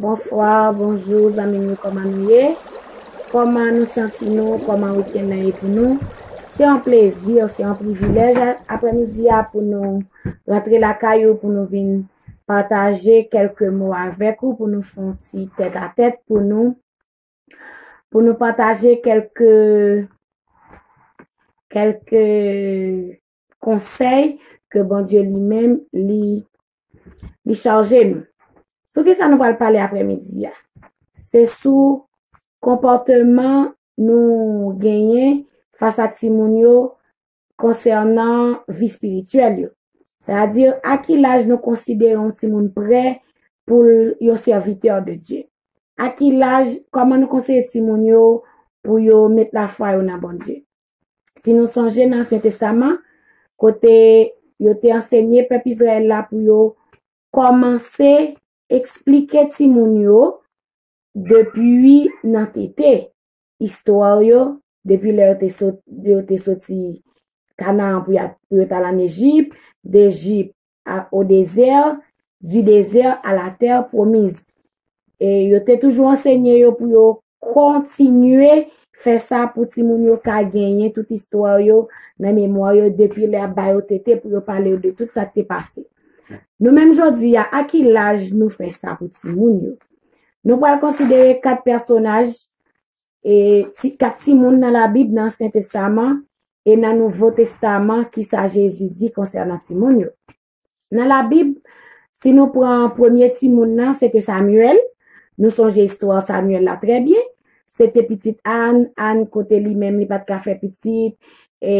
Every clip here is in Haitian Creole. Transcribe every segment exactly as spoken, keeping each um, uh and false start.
Bonswa, bonjou, zanmi m yo, kòman nou ye? Kòman nou santi nou? Kòman wikenn nan ye pou nou? Se yon plezi, se yon privilèj aprèmidi a pou nou rantre lakay ou, pou nou vin pataje kèlke mo avèk ou, pou nou fè yon ti tèt a tèt, pou nou, pou nou pataje kèlke, kèlke konsèy ke Bondye li menm li, li chaje nou. Sou ki sa nou pral pale aprèmidi a? Se sou konpòteman nou genyen fas a timoun yo konsènan vi espirityèl yo. Sètadi, a ki laj nou konsidere yon timoun prè pou l yon sèvitè de Dye? A ki laj, kòman nou konseye timoun yo pou yo met lafwa yo nan Bondye? Si nou sonje nan Ansyen Testaman, kote yo te ansenye pèp Izrayèl la pou yo kòmanse eksplike timoun yo depi nan tete, istwa yo, depi lè yo te sot-, yo te soti Kanaan pou y a-, pou yo t al ann Ejip, d'Égypte à, au désert, du désert à la terre promise. E yo te toujou ansenye yo pou yo kontinye fè sa pou timoun yo ka genyen tout istwa yo nan memwa yo depi lè y ap ba yo tete pou yo pale yo de tout sa k te pase. Nou menm jodi a, a ki laj nou fè sa pou timoun yo? Nou pral konsidere kat pèsonaj, e, ti, kat timoun nan Labib, nan Ansyen Testaman e nan Nouvo Testaman, ki sa Jezi di konsènan timoun yo. Nan Labib, si nou pran premye timoun nan, se te Samyèl. Nou sonje istwa Samyèl la trè byen. Se te pitit Ann, Ann kote li menm li pa t ka fè pitit, e,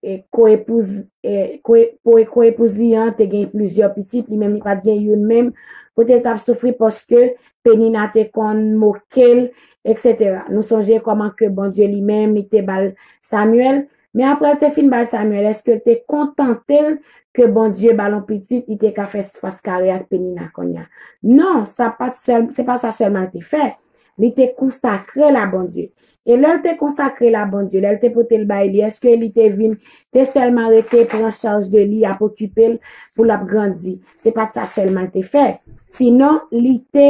e ko-epouz-, e, ko-, ko-, ko-epouz li an te gen plizyè pitit, li menm li pa t gen youn menm, kote l t ap soufri paske Penina te konn moke l, etsetera. Nou sonje kòman ke Bondye li menm li te ba l Samyèl, men apre l te fin ba l Samyèl, èske l te kontante l ke Bondye ba l yon pitit, li te ka fè fas kare ak Penina kounye a? Non, sa pa t sèl, se pa sa sèlman l te fè. Li te konsakre l a Bondye. E lè l te konsakre l a Bondye, lè l te pote l bay li, èske li te vin, te sèlman rete pran chaj de li, ap okipe l pou l ap grandi? Se pa t sa sèlman l te fè. Sinon, li te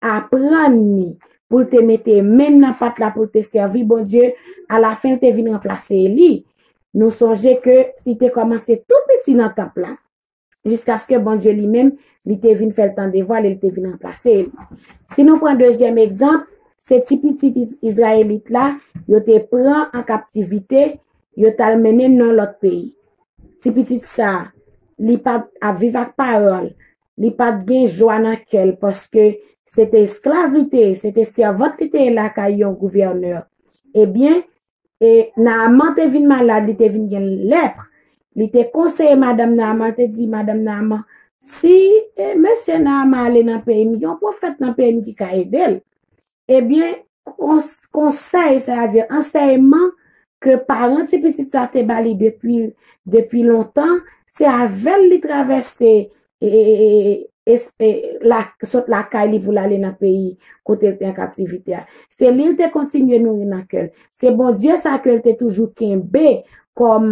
aprann li pou l te mete men l nan pat la pou l te sèvi Bondye. Alafen, l te vin ranplase Eli. Nou sonje ke li te kòmanse tou piti nan tanp la, jiskaske Bondye li menm, li te vin fè l tande vwa l e l te vin ranplase Eli. Si nou pran dezyèm egzanp, se ti pitit Iz-, Izrayelit la, yo te pran an kaptivite, yo t al mennen nan lòt peyi. Ti pitit sa, li pa t ap viv ak paran l, li pa t gen jwa nan kè l, paske se te esklav li te ye, se te sèvant li te ye lakay yon gouvènè. Ebyen, e Naaman te vin malad, li te vin gen lèp. Li te konseye madanm Naaman, li te di madanm Naaman, si, e, mesye Naaman ale nan peyi m, gen yon pwofèt nan peyi m ki ka ede l. Ebyen, kons-, konsèy, sètadi ansèyman ke paran ti pitit sa te ba li depi, depi lontan, se avè l li travèse, e, e, e, e, es-, e, la, sot lakay li pou l ale nan peyi kote l te an kaptivite a. Se li l te kontinye nouri nan kè l. Se Bondye sa ke l te toujou kenbe kòm,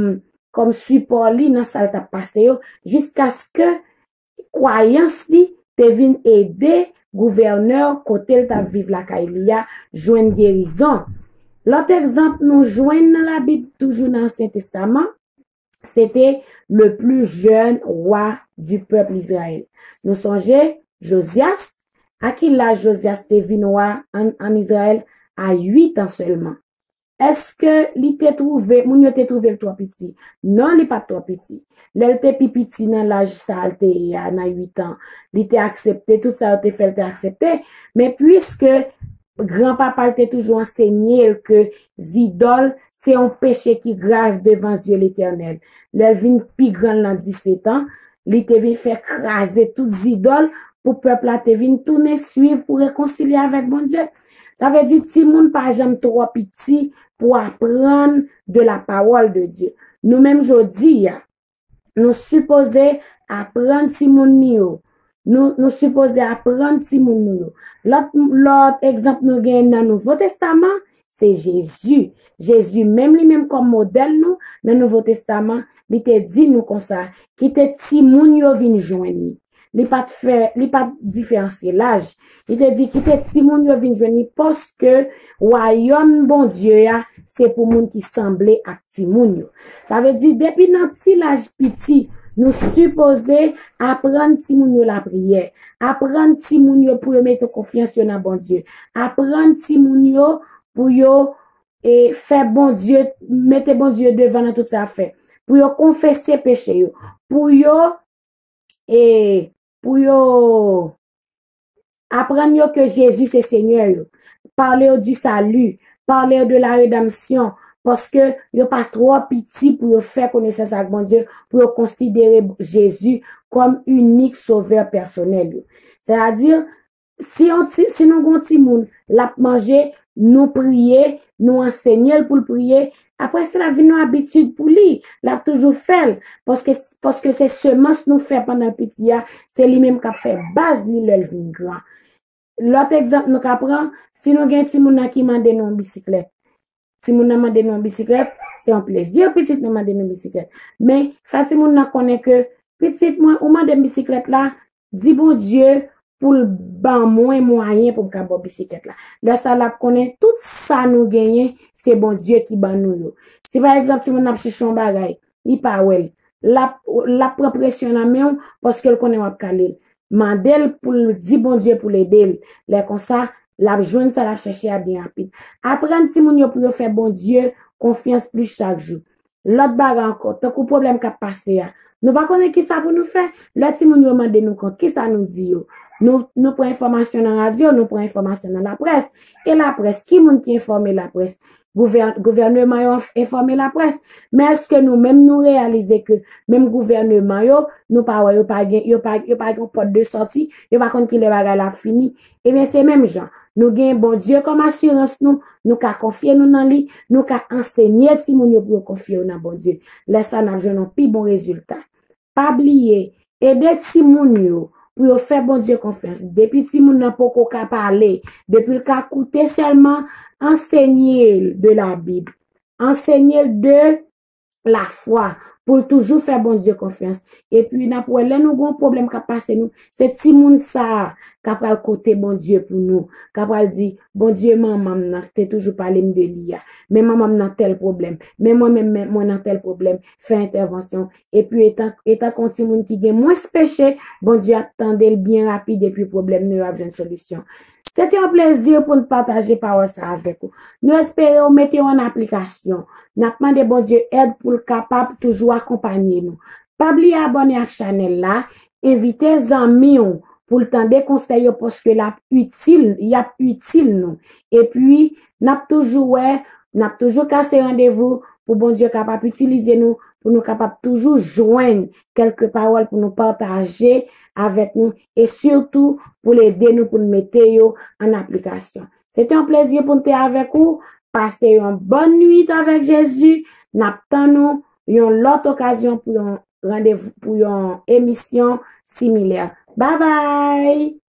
kòm sipò li nan sa l t ap pase yo, jiskaske kwayans li te vin ede gouvènè kote l t ap viv lakay li a jwenn gerizon. Lòt egzanp nou jwenn nan Labib, toujou nan Ansyen Testaman, se te le plus jeune roi du peuple Israël. Nou sonje Jozyas, a ki laj Jozyas te vin wa an, an Izrayèl? A uit an sèlman. Èske li te twouve, moun yo te twouve l twò piti? Non, li pa t twò piti. Lè l te pi piti nan laj sa a l te ye a, nan uit an, li te aksepte tout sa yo te fè l te aksepte. Men piske granpapa l te toujou ansenye l ke zidòl se yon peche ki grav devan zye Letènèl. Lè l vin pi gran nan disèt an, li te vin fè kraze tout zidòl pou pèp la te vin tounen swiv pou rekonsilye avèk Bondye. Sa vle di timoun pa janm twò piti pou aprann de la parole de Dieu. Nou menm jodi a, nou sipoze aprann timoun nou yo. Nou, nou sipoze aprann timoun nou yo. Lòt, lòt egzanp nou gen nan Nouvo Testaman, se Jezi. Jezi menm li menm kòm modèl nou nan Nouvo Testaman, li te di nou konsa, kite timoun yo vin jwenn li. li pa t fè, li pa t diferansye laj. Li te di, kite timoun yo vin jwenn li, paske wayòm Bondye a, se pou moun ki sanble ak timoun yo. Sa vle di, depi nan ti laj piti, nou sipoze aprann timoun yo lapriyè, aprann timoun yo pou yo mete konfyans yo nan Bondye, aprann timoun yo pou yo e fè Bondye, mete Bondye devan nan tout sa y ap fè. Pou yo konfese peche yo. Pou yo, e, pou yo aprann yo ke Jezi se Senyè yo. Pale yo du salut, pale yo de la rédemption, paske yo pa twò piti pou yo fè konesans ak Bondye, pou yo konsidere Jezi kòm inik sovè pèsonèl yo. Sètadi, si yon ti, si nou gon timoun, l ap manje, nou priye, nou ansenye l pou l priye, apre sa l ap vin yon abitid pou li, l ap toujou fè l, paske, paske se semans nou fè pandan l piti a, se li menm k ap fè baz li lè l vin gran. Lòt egzanp nou ka pran, si nou gen timoun nan ki mande nou yon bisiklèt, timoun nan mande nou yon bisiklèt, se yon plezi pitit nou mande nou bisiklèt. Men, fè timoun nan konnen ke, pitit mwen, ou mande m bisiklèt la, di Bondye pou l ban mwen mwayen pou m ka ba w bisiklèt la. Lè sa a, l ap konnen tout sa nou genyen, se Bondye ki ban nou yo. Si pa egzanp, timoun nan ap chèche yon bagay, li pa wè l, l ap, l ap pran presyon nan men w paske l konnen w ap kale l. Mande l pou l di Bondye pou l ede l. Lè konsa, l ap jwenn sa l ap chèche a byen rapid. Aprann timoun yo pou yo fè Bondye konfyans plis chak jou. Lòt bagay ankò, tankou pwoblèm k ap pase a, nou pa konnen kisa pou nou fè. Lè timoun yo mande nou kont, kisa nou di yo? Nou, nou pran enfòmasyon nan radyo, nou pran enfòmasyon nan laprès. E laprès, ki moun ki enfòme laprès? Gouvè-, gouvèneman yo enf-, enfòme laprès. Men èske nou menm nou reyalize ke menm gouvèneman yo, nou pa wè yo pa gen, yo pa, yo pa gen pòt de sòti, yo pa konn kilè bagay la ap fini? Ebyen, se menm jan. Nou gen Bondye kòm asirans nou, nou ka konfye nou nan li, nou ka ansenye timoun yo pou yo konfye yo nan Bondye. Lè sa, n ap jwenn yon pi bon rezilta. Pa bliye, ede timoun yo pou yo fè Bondye konfyans. Depi timoun nan poko ka pale, depi l ka koute sèlman, ansenye l de la Bib. Ansenye l de lafwa pou l toujou fè Bondye konfyans. Epi, n ap wè, lè nou gen yon pwoblèm k ap pase nou, se timoun sa a k ap pral kote Bondye pou nou, k ap pral di, Bondye, manman m nan te toujou pale m de li a. Men manman m nan tèl pwoblèm. Men mwen menm, men mwen nan tèl pwoblèm. Fè entèvansyon. Epi, etan, etan ke yon timoun ki gen mwens peche, Bondye ap tande l byen rapid, epi pwoblèm nou yo ap jwenn solisyon. Se te yon plezi pou n pataje pawòl sa avèk ou. Nou espere w mete yo an aplikasyon. N ap mande Bondye èd pou l kapab toujou akonpanye nou. Pa bliye abòne ak chanèl la, envite zanmi w pou l tande konsèy yo paske l ap itil, y ap itil nou. Epi, n ap toujou wè, n ap toujou kase randevou pou Bondye kapab itilize nou, pou nou kapab toujou jwenn kèlke pawòl pou nou pataje avèk nou e sitou pou l ede nou pou n mete yo an aplikasyon. Se te yon plezi pou n te avèk ou. Pase yon bòn nwit avèk Jezi. N ap tann ou yon lòt okazyon pou yon randevou, pou yon emisyon similè. Babay!